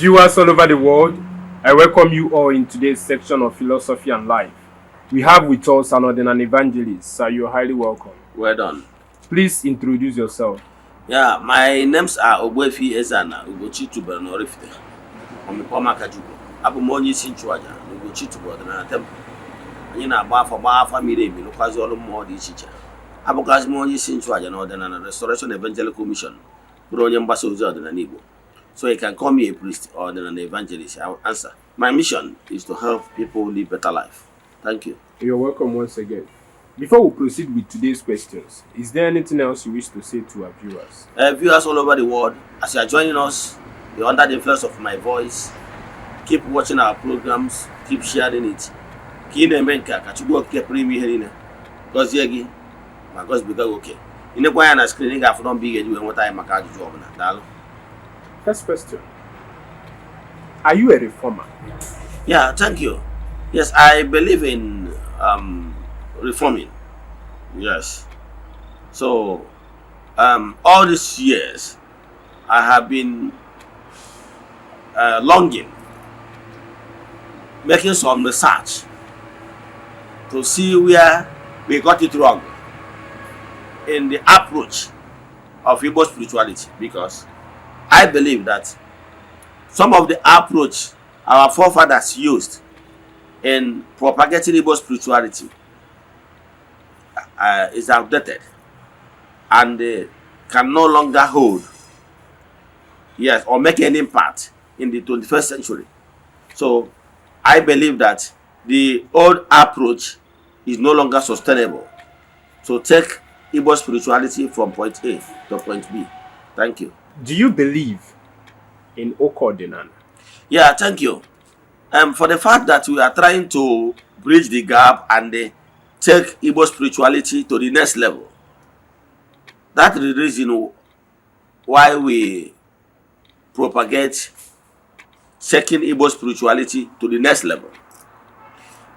Viewers all over the world, I welcome you all in today's section of Philosophy and Life. We have with us an Odinani evangelist. Sir, you're highly welcome. Well done. Please introduce yourself. Yeah, my names are Ogbuefi Ezana Ugochi Tubelu na Oraifite. Omikpọmaka Chukwu. Abụ m onye isi nchụaja na Ugochi Tubelu Ọdịnala Temple. Anyị na-agba afa, gbaa afa miri emi, rụkwazi ọrụ mmụọ dị iche iche. Abụkwazị m onye isi nchụaja na Ọdịnala Restoration Evangelical Mission, bụrụ onye mgbasa ozi ọdịnala Igbo. So you can call me a priest or an evangelist. I will answer. My mission is to help people live better life. Thank you. You're welcome once again. Before we proceed with today's questions, is there anything else you wish to say to our viewers? Viewers all over the world, as you are joining us, you're under the influence of my voice. Keep watching our programs, keep sharing it. Ka ị na-eme nke a, ka Chukwu Okike pụrụ ime ihe niile gọzie gị ma gọzibiga gị oke. Ị nekwa anya na screen, ị ga-afụ nọmba ị ga-eji wee nweta anyị maka ajụjụ ọbụla. Daalụ. First question: Are you a reformer? Yeah, thank you. Yes, I believe in reforming. Yes. So, all these years, I have been longing, making some research to see where we got it wrong in the approach of Igbo spirituality, because I believe that some of the approach our forefathers used in propagating Igbo spirituality is outdated and can no longer hold, yes, or make any impact in the 21st century. So I believe that the old approach is no longer sustainable to take Igbo spirituality from point A to point B. Thank you. Do you believe in Ụka Ọdịnala? Yeah, thank you. For the fact that we are trying to bridge the gap and take Igbo spirituality to the next level. That is the reason why we propagate taking Igbo spirituality to the next level.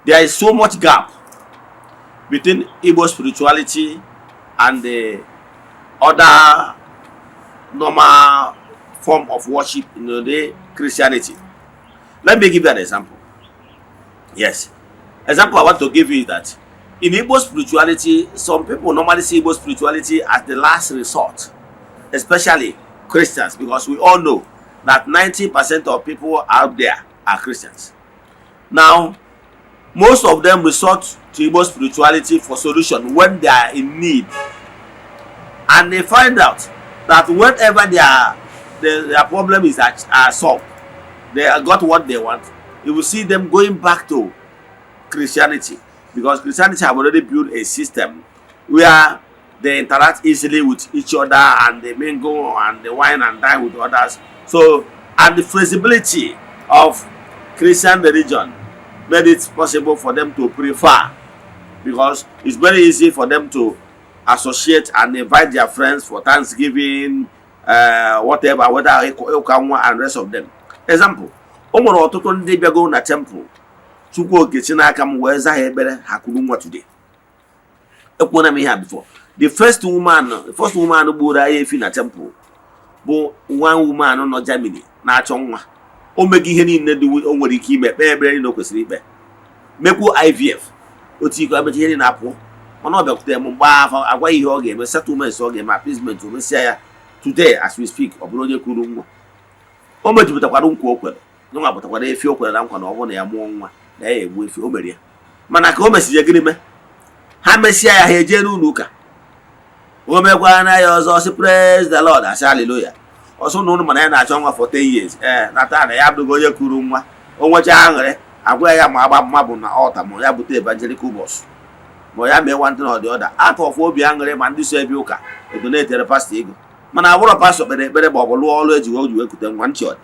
There is so much gap between Igbo spirituality and the other normal form of worship in the Christianity. Let me give you an example. Yes. Example I want to give you is that in Igbo spirituality, some people normally see Igbo spirituality as the last resort, especially Christians, because we all know that 90% of people out there are Christians. Now, most of them resort to Igbo spirituality for solution when they are in need. And they find out that whenever their problem is are solved, they got what they want, you will see them going back to Christianity, because Christianity have already built a system where they interact easily with each other and they mingle and they wine and dine with others. So, and the flexibility of Christian religion made it possible for them to prefer, because it's very easy for them to associate and invite their friends for Thanksgiving, whatever, whether ịka nwa and rest of them. Example, o nwere ọtụtụ ndị bịago na temple Chukwu Okechi n'aka m wee zaa ha ekpere, ha kuru nwa today. Ekwuona m ihe a before. The first woman gburu anyị efi na temple bụ one woman nọ Germany na-achọ nwa. O mego ihe niile dị o nwere ike ime, kpee ekpere niile o kwesịrị ikpe, mekwuo IVF, otu iko emecha ihe niile apụọ, mana ọ bịakwutere m mgbe afọ agwa ihe ọ ga-eme, settlement ọ ga-eme, appeasement, o mesịa ya. Today as we speak, ọ bụrụ onye kuru nwa. O mejupụtakwara nkwa o kwere nwa, pụtakwara efi o kwere na nkwa na ọ bụrụ na ya mụọ nwa na ya egbu efi. O mere ya, mana ka o mesịrị, gịnị mee? Ha mesịa ya, ha ejee n'ụlọ ụka, o mekwara na ya ọzọ, sị, "Praise the Lord," asị, "Hallelujah." Ọsọ na ụnụ, mana ya na-achọ nwa for 10 years. Ee, na taa na ya abụghị onye kuru nwa. O nwechaa aṅụrị, agwa ya ma agba mma bụ na ọta ma ya bute evangelical bus ma ya mee one thing or the other out of obi aṅụrị, ma ndị so ebe ụka edonatere pastọ ego, mana abụrọ pastọ kpere ekpere ma ọ bụ lụọ ọrụ eji o ji wee kute nwa. Ntị ọ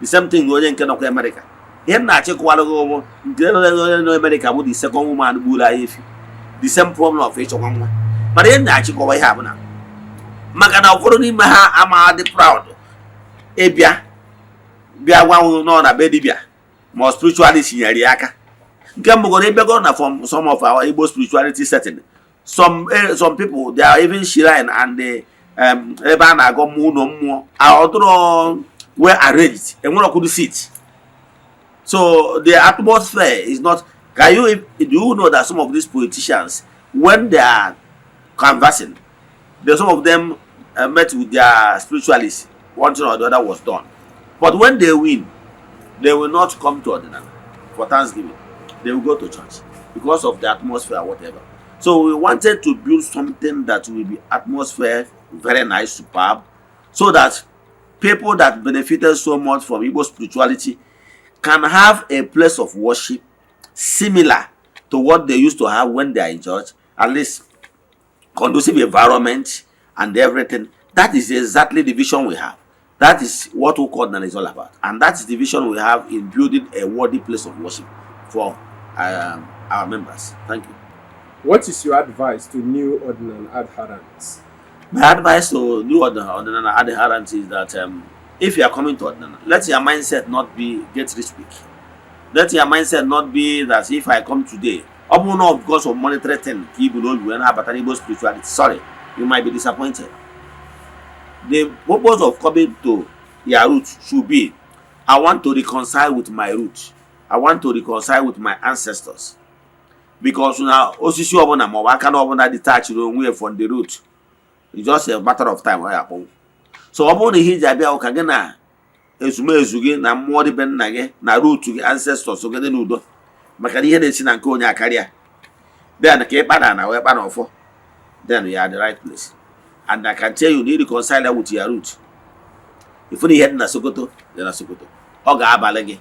the same thing onye nke nọkwa Amerịka. Ihe m na-achịkọwara gị ụmụ nke onye nọ Amerịka bụ the second woman gburu anyị efi, the same problem of ịchọkwa nwa. Mana ihe m na-achịkọwa ihe a bụ na maka na ụfọdụ n'ime ha ama dị proud ịbịa bịa gwa nọ na be dibịa ma ọ spirituality nyere ya aka. Nke mbụ goro ịbịago na from some of our Igbo spirituality setting, some people, they are even shrine and the ebe a na-agọ mmụọ, ụlọ mmụọ ọdụrọ. Well arranged, enwere ọkwụrụ seat, so the atmosphere is not. Can you Do you know that some of these politicians, when they are canvassing, there some of them met with their spiritualists, one thing or the other was done, but when they win, they will not come to Odinani for thanksgiving. They will go to church because of the atmosphere, whatever. So we wanted to build something that will be atmosphere very nice, superb, so that people that benefited so much from Igbo spirituality can have a place of worship similar to what they used to have when they are in church, at least conducive environment and everything. That is exactly the vision we have. That is what Ụka is all about. And that is the vision we have in building a worthy place of worship for our members. Thank you. What is your advice to new Odinani adherents? My advice to new Odinani adherents is that if you are coming to Odinani, let your mindset not be get rich quick. Let your mindset not be that if I come today, ọ bụrụ na because of monetary thing ka ibu n'obi wee na-abata n'Igbo spirituality, sorry, you might be disappointed. The purpose of coming to your root should be, I want to reconcile with my root. I want to reconcile with my ancestors. Because na osisi ọbụla maọbụ aka na ọbụla detachiri onwe ya from the root, it's just a matter of time ọ ya akpọnwụ. So ọ bụrụ na ihe iji abịa ụka gị na ezumezu gị na mmụọ dị be nna gị na root gị, ancestors gị, dị n'udo, maka na ihe na-esi na nke onye akarịa, then ka ị kpa na wee kpa na ọfọ, then you are the right place. And I can tell you na reconcile with your root, ifu na ihe dị na Sokoto dị na Sokoto, ọ ga-abalị gị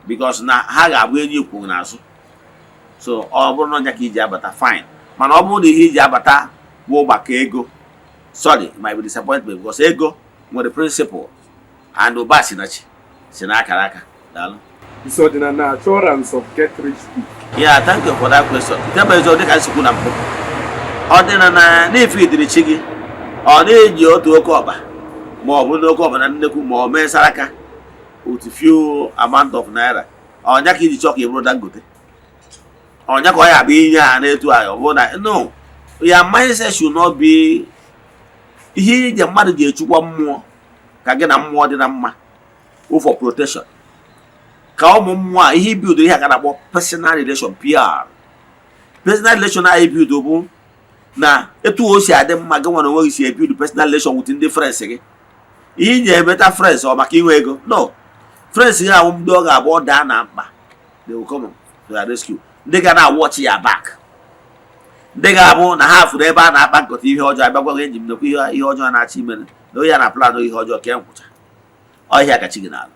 because na ha ga-abụ enyi ikwu n'azụ. So ọ bụrụ na ọnya ka iji abata, fine, mana ọ bụrụ na ihe iji abata bụ maka ego, sorry, it might be disappointment, because ego nwere principle and ụba si na chi si na akara aka. Daalụ. Is Odinani assurance of get rich quick? Yeah, thank you for that question. Nke bụ eziokwu, dịka nsikwu na mbụ, ọ dị na na n'ife idiri chi gị, ọ na-eji otu oke ọkpa ma ọ bụ n'oke ọkpa na nnekwu ma ọ mee saraka with few amount of naira, ọnya ka iji chọọ ka ị bụrụ Dangote, ọnya ka ọ ya bụ inye ha n'etu a, ọ bụrụ na no, your mindset should not be ihe ije mmadụ ji echukwa mmụọ ka gị na mmụọ dị na mma wụ for protection, ka ụmụ mmụọ a ihe build ihe a ka na-akpọ personal relation, PR personal relation anyị build bụ na etu o si adị mma gị nwere onwe gị si ebuild personal relation with ndị friends gị. Ihe ị na-emeta friends ọ maka inwe ego? No, friends gị ahụ ndị ọ ga-abụ ọ daa na mkpa, they will come to your rescue, ndị ga na-watch ya back, ndị ga-abụ na ha fụrụ ebe a na-akpa nkata ihe ọjọọ, abịagwa gị, enyi m, nekwa ihe ọjọọ na-achọ ime na onye ya na plan ihe ọjọọ ka e nkwụcha ọhịa kachi gị n'ala.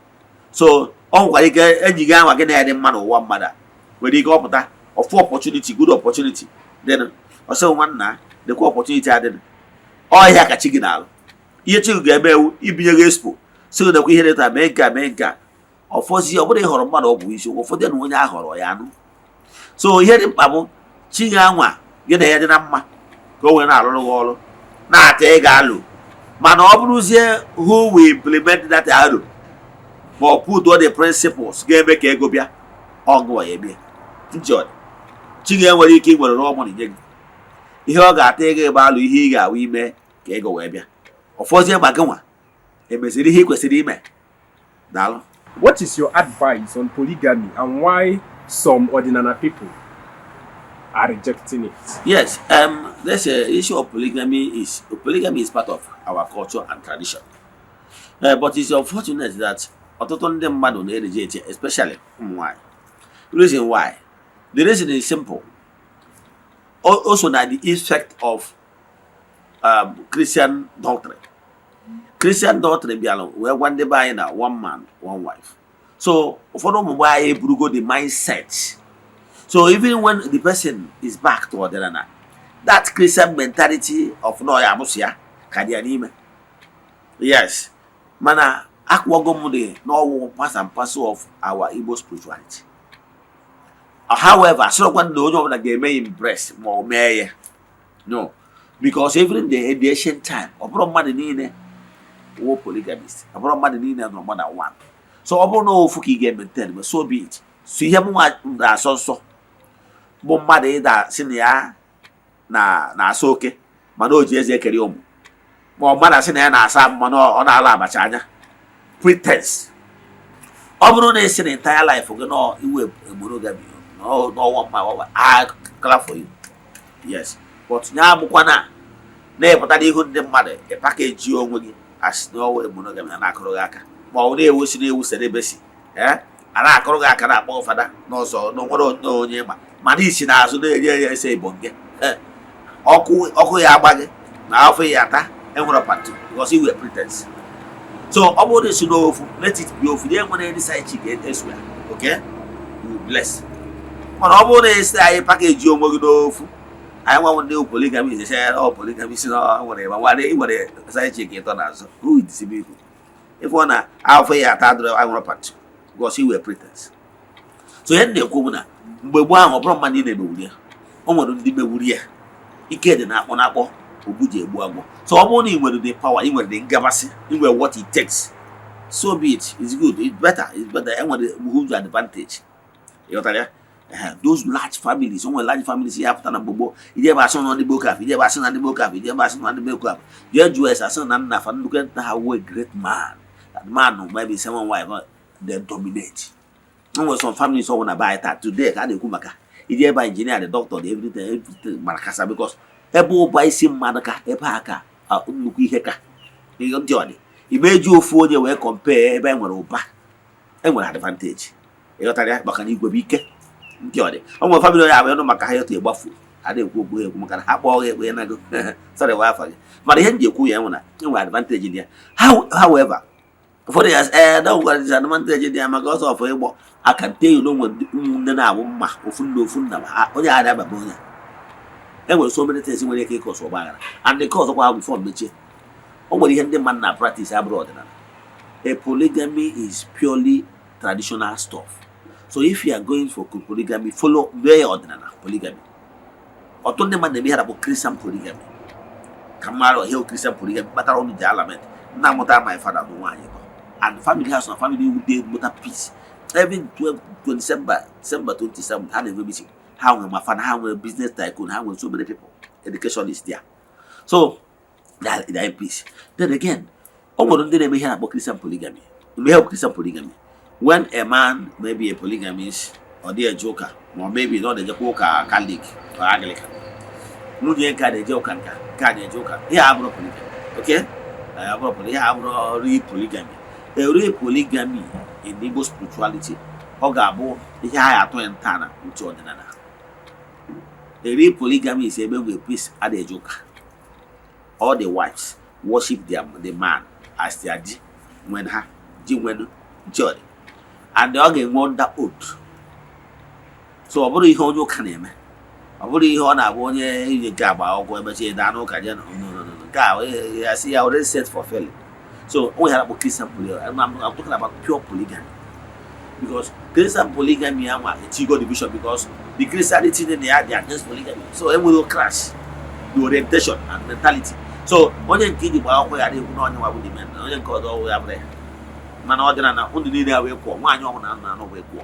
So ọ nwekwara ike enyi gị anwa gị na ya dị mma n'ụwa mmadụ a nwere ike ọpụta ọfụ opportunity, good opportunity, then ọsị nwanna, lekwa opportunity adịnụ ọhịa kachi gị n'ala. Ihe chi gị ga-eme ewu ibinye gị expo si gị nekwa ihe dị taa, mee nke a, mee nke a ọfọzi. Ọ bụrụ ịhọrọ mmadụ, ọ bụ isiokwu ụfọdụ na onye ahọrọ ya anụ. So ihe dị mkpa bụ chi gị anwa gị na ya dị na mma ka o wee na-arụrụ gị ọrụ na-ata ị ga-alụ. Mana ọ bụrụzie who will implement that aro ma ọ put all the principles ga-eme ka ego bịa, ọgụ ya ebie njọ chi gị enwere ike iwere rụọ ọmụ nye gị ihe ọ ga-ata ego ebe alụ ihe ị ga-awụ ime ka ego wee bịa ọfọzie, ma gị nwa emeziri ihe ị kwesịrị ime. Daalụ. What is your advice on polygamy and why some Odinani people are rejecting it? Yes, this issue of polygamy is part of our culture and tradition. But it's unfortunate that ọtụtụ ndị mmadụ na-ereject, especially ụmụ nwanyị. Reason why? The reason is simple. Also na the effect of Christian doctrine. Christian doctrine bịara wee gwa ndị be anyị na one man, one wife. So ụfọdụ ụmụ nwaanyị eburugo the mindset. So even when the person is back to ọdịnala, that Christian mentality of no ya abụsị ya ka dị ya n'ime. Yes, mana akwụọgo m dị n'ọwụ part and parcel of our Igbo spirituality. However, asịrọkwa na onye ọbụla ga-eme embrace ma ọ mee ya. No, because even the ancient time, ọ bụrụ mmadụ niile wụ polygamist, ọ bụrụ mmadụ niile nọ more than one. So ọ bụrụ na ofu ka ị ga-maintain, but so be it. So ihe m nwa na-asọ nsọ bụ mmadụ ịda si na ya na na-asa oke mana o ji eze ekeri ụmụ, ma ọ mmadụ asị na ya na-asa mana ọ na-ala abacha anya. Pretense. Ọ bụrụ na esi na entire life gị nọ iwe monogamy n'ọnwa mma ọnwa, I clap for you, yes, but nya abụkwana na-epụta n'ihu ndị mmadụ ị package onwe gị asị n'ọnwa monogamy na na-akụrụ gị aka, ma ọ bụ na-ewu si na-ewu celibacy, ee, a na-akụrụ gị aka, na-akpọ fada n'ọzọ na onwere onye onye ma mana isi n'azụ na-eri eri ese igbo nke ọkụ ọkụ ya agba gị na afọ ya ata enwere part two because iwe pretense. So ọ bụrụ na esi n'ofu, let it be ofu. Ya enwere any side chick elsewhere, okay, you bless. Mana ọ bụrụ na esi anyị package onwe gị n'ofu, anyị nwa ndị polygamy ese ọ polygamy si na ọ nwere ma nwadị ị nwere side chick ịtọ n'azụ, who is deceiving you? Ịfụ na afọ ya ata adịrọ anwụrụ part two because iwe pretense. So ihe m na-ekwu bụ na mgbe gboo ahụ, ọ bụrụ mmadụ niile mewuru ya, o nwere ndị mewuru ya. Ike dị na-akpọ na-akpọ ogbu ji egbu agwọ. So ọ bụrụ na ị nwere the power, ị nwere the ngabasị, ị nwere what it takes, so be it. It's good, it's better, it's better. Enwere huge advantage, ịghọtara ya? Ehe, those large families, o nwere large families ya pụta na mgbe gboo. Ije ebe asị na ndị Boko Haram, ije ebe asị na ndị Boko Haram, ije ebe asị na ndị Boko Haram, jee jụọ ese, asị na nna fa, nnukwu nna ha wee great man, that man maybe seven wife, they dominate. O nwere some families ọ bụ na be anyị taa today ka a na-ekwu maka ije ebe engineer, the doctor, the everything, everything mara kasa, because ebe ụba isi mmadụ ka ebe a ka nnukwu ihe ka ihe ndị ọ dị ime eji ofu onye wee compare ebe e nwere ụba, e nwere advantage, ịghọtara ya? Maka na igwe bụ ike ndị ọ dị. O nwere family onye abụ ịnụ maka ha yọta ịgbafu, a na-ekwu okwu ha ekwu maka na ha kpọọ gị ekpe nago sorry wa afa gị. Mana ihe m ji ekwu ya nwere enwere advantage dị ya. However, ụfọdụ ya ee na nwere disadvantage dị ya maka ọsọ ọfọ ịgbọ aka nte na onwe ụmụnne na-abụ mma ofu nna ofu nna ma onye a na-ababa onye a. E nwere so many things nwere ike ịcause ọgba aghara. And nke ọzọkwa, before mechie, o nwere ihe ndị mmadụ na practice abụrụ ọdịnala. A polygamy is purely traditional stuff. So if you are going for polygamy, follow mee ya ọdịnala polygamy. Ọtụtụ ndị mmadụ na-eme ihe na-akpọ Christian polygamy. Ka mmadụ ihe Christian polygamy kpatara ọnụ ji alament nna mụta my father bụ nwaanyị nọ and family house na family dey mụta peace. Every 12 December, December 27, ha na-enwe meeting. Ha nwere ma ha nwere business tycoon, ha nwere so many people. Education is there, so they are in peace. Then again, o nwere ndị na-eme ihe na-akpọ Christian polygamy. Mgbe ihe bụ Christian polygamy, when a man may be a polygamist, ọ dị eje ụka, ma ọ maybe na ọ na-ejekwa ụka Catholic or Anglican, nwunye nke a na-eje ụka nka, nke a na-eje ụka, ihe a abụrụ polygamy, okay? Abụrụ poly, ihe a abụrụ real polygamy. A real polygamy in Igbo spirituality, ọ ga-abụ ihe a atọ ya ntọala uche ọdịnala. A real polygamy is ebe nwere peace, a na-eje ụka, all the wives worship the man as their di when ha ji nwenu nche and ọ ga-enwe under oath. So ọ bụrụ ihe onye ụka na-eme, ọ bụrụ ihe ọ na-abụ onye ije nke agba akwụkwọ emechaa daa n'ụka je, no, no, no, no. Nke a ya si ya already set for failing. So o nwere akpọ Christian polygamy. I'm talking about pure polygamy, because Christian polygamy anwa etigo division, because the Christianity dị na ya dị against polygamy. So enwere crash the orientation and mentality. So onye nke iji gbaa akwụkwọ ya na-ekwu na onye nwa bụ the man, onye nke ọzọ ọwụ ya bụrụ ya, mana ọ dịra na ndụ niile ya wee kwụọ nwaanyị ọbụla na anụ wee kwụọ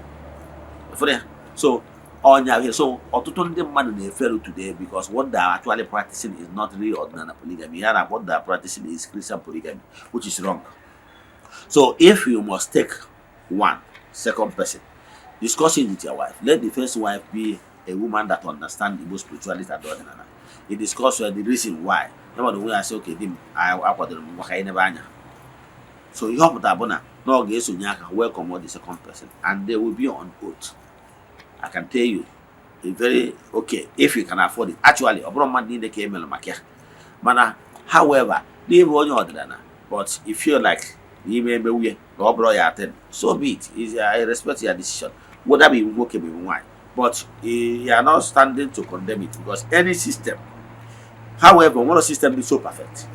efere ya. So ọnya ihe, so ọtụtụ ndị mmadụ na-eferu today because what they are actually practicing is not real ọdịnala polygamy. Ya na what they are practicing is Christian polygamy, which is wrong. So if you must take one second person, discuss it with your wife. Let the first wife be a woman that understand Igbo spirituality and ọdịnala. You discuss the reason why ya mmadụ onwe ya sị, "Okay, di m, akwadoro m maka inebe anya." So ihe ọ pụtara bụ na ọ ga-esonye aka welcome the second person and they will be on oath. I can tell you a very okay, if you can afford it. Actually, ọ bụrụ mmadụ niile ka e mere maka ya, mana however, n'ịbụ onye ọdịnala, but you feel like n'ime eme nwunye na ọ bụrụ ya aten, so be it. Is I respect your decision, whether be nwoke be nwaanyị, but you are not standing to condemn it, because any system, however, nwere system dị so perfect,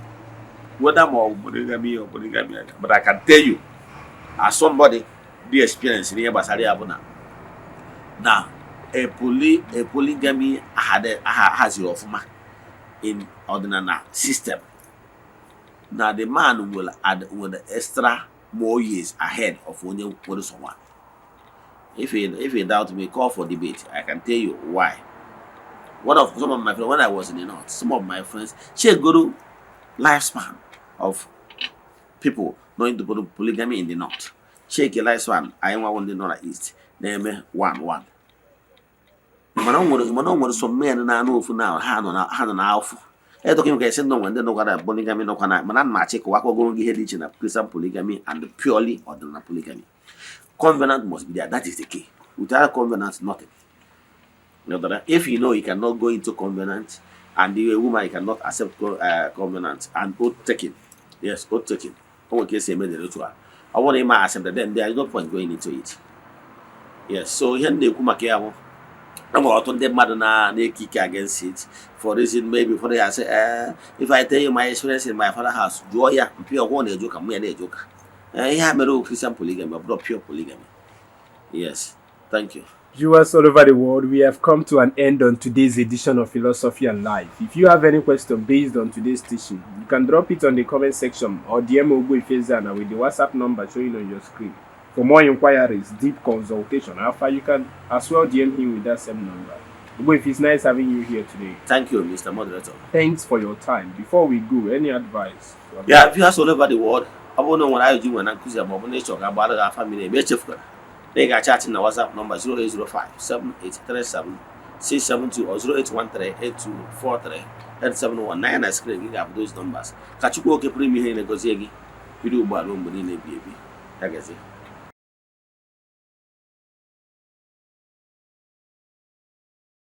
whether ma ọ bụ polygamy or polygamy. But I can tell you as somebody dị experience n'ihe gbasara ya bụ na a polygamy ahaziri ọfụma in ọdịnala system, na the man will add will extra more years ahead of onye nwere someone. If you doubt me, call for debate. I can tell you why. One of some of my friends, when I was in the north, some of my friends check go lifespan of people. Nọ into polygamy in the north. Check last one, anyị nwawo ndị nọ na east na-eme one one. Mana o nwere some men na-anụ ofu na ha nọ na afụ edọka m ga-esi nọ nwere ndị nọkwa na polygamy nọkwa na, mana ana m achị kọwa akọgoro gị ihe dị iche na Christian polygamy and purely ọdịnala polygamy. Covenant must be there. That is the key. Without covenant, nothing. You know that if you know you cannot go into covenant and you a woman, you cannot accept covenant and oath taking. Yes, oath taking. O nwere ka esi eme the ritual. Ọ bụrụ na ị ma accept, then there is no point going into it. Yes, so ihe m na-ekwu maka ya bụ e nwere ọtụtụ ndị mmadụ na na-eke ike against it for reason maybe ụfọdụ ya sị, "If I tell you my experience in my father house," jụọ ya mpi ọgwụ na-eje ụka, mụ ya na-eje ụka. Ihe a mere Christian polygamy, ọ bụrụ pure polygamy. Yes, thank you. Viewers all over the world, we have come to an end on today's edition of Philosophy and Life. If you have any question based on today's teaching, you can drop it on the comment section or DM Ogbuefi Eze-Ana with the WhatsApp number showing on your screen. For more inquiries, deep consultation, Alpha, you can as well DM him with that same number. Ogbuefi, it's nice having you here today. Thank you, Mr. Moderator. Thanks for your time. Before we go, any advice? Yeah, viewers all over the world, ọ bụrụ na o nwere ajụjụ nwere na nkụzi a ma ọ bụ na ịchọ ka agbara gị afa miri emi, echefukwara na ị ga-achatị na WhatsApp nọmba 0805 7837 672 or 0813 8243 871 na ya na screen gị ga-abụ those numbers. Ka Chukwu oke pụrụ ime ihe na-egozie gị bido ugbu a ruo mgbe niile ebi ebi. Ya gazie.